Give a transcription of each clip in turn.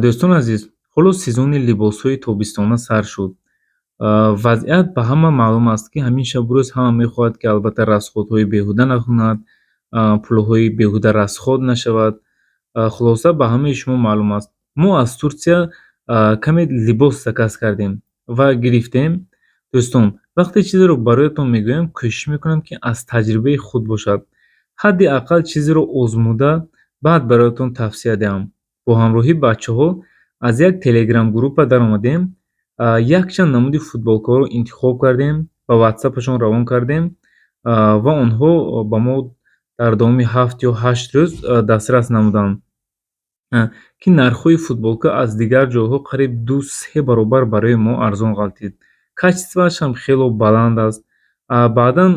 Дӯстони азиз, ҳоло сезони либосҳои тобистона сар шуд. Вазъият ба ҳама маълум аст, ки ҳамин шабу рӯз ҳама мехоҳад, ки албатта расходҳои беҳуда накунад, пулҳои беҳуда расход нашавад. Хулоса, ба ҳамаи шумо маълум аст. Мо аз Турсия каме либос заказ кардем ва гирифтем. Дӯстон, вақте чизеро бароятон мегӯям, кӯшиш мекунам, ки аз таҷрибаи худ бошад. Ҳадди ақал чизеро озмуда, баъд бароятон тавсия диҳам. Бо ҳамроҳии бачаҳо аз як телеграм-группа даромадем, якчанд намуди футболкаҳоро интихоб кардем, ба ватсапашон равон кардем ва онҳо ба мо дар давоми 7 ё 8 рӯз дастрас намуданд, ки нархҳои футболка аз дигар ҷойҳо қариб 2-3 баробар барои мо арзон ғалтид. Качествоаш ҳам хело баланд аст. Баъдан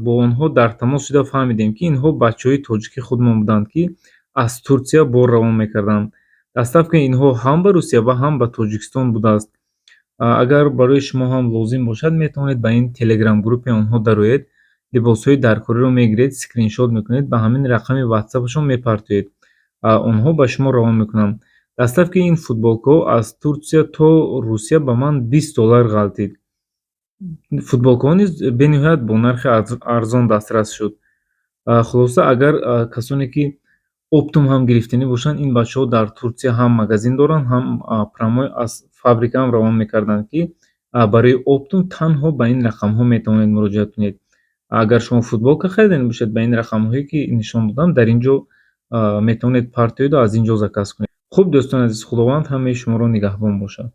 бо онҳо дар тамос шуда фаҳмидем, ки инҳо бачаҳои тоҷики худмон буданд, ки аз Турсия бор равон мекарданд. Доставкаи инҳо ҳам ба Русия ва ҳам ба Тоҷикистон будааст. Агар барои шумо ҳам лозим бошад, метавонед ба ин телеграм-группаи онҳо дароед, либосҳои даркориро мегиред, скриншот мекунед, ба ҳамин рақами ватсапашон мепартоед. Онҳо ба шумо равон мекунанд. Доставкаи ин футболкаҳо аз Турсия то Русия ба ман 20 доллар ғалтид. Футболкаҳо низ бениҳоят бо нархи арзон дастрас шуд. Хулоса, агар касоне ки оптом ҳам гирифтанӣ бошанд, ин бачаҳо дар Турсия ҳам магазин доранд, ҳам прямой аз фабрика ҳам равон мекарданд, ки барои оптом танҳо ба ин рақамҳо метавонед муроҷиат кунед. Агар шумо футболка хариданӣ бошед, ба ин рақамҳое, ки нишон додам, дар ин ҷо метавонед партоеду аз ин ҷо заказ кунед. Хуб, дӯстони азиз, Худованд ҳамаи шуморо нигаҳбон бошад.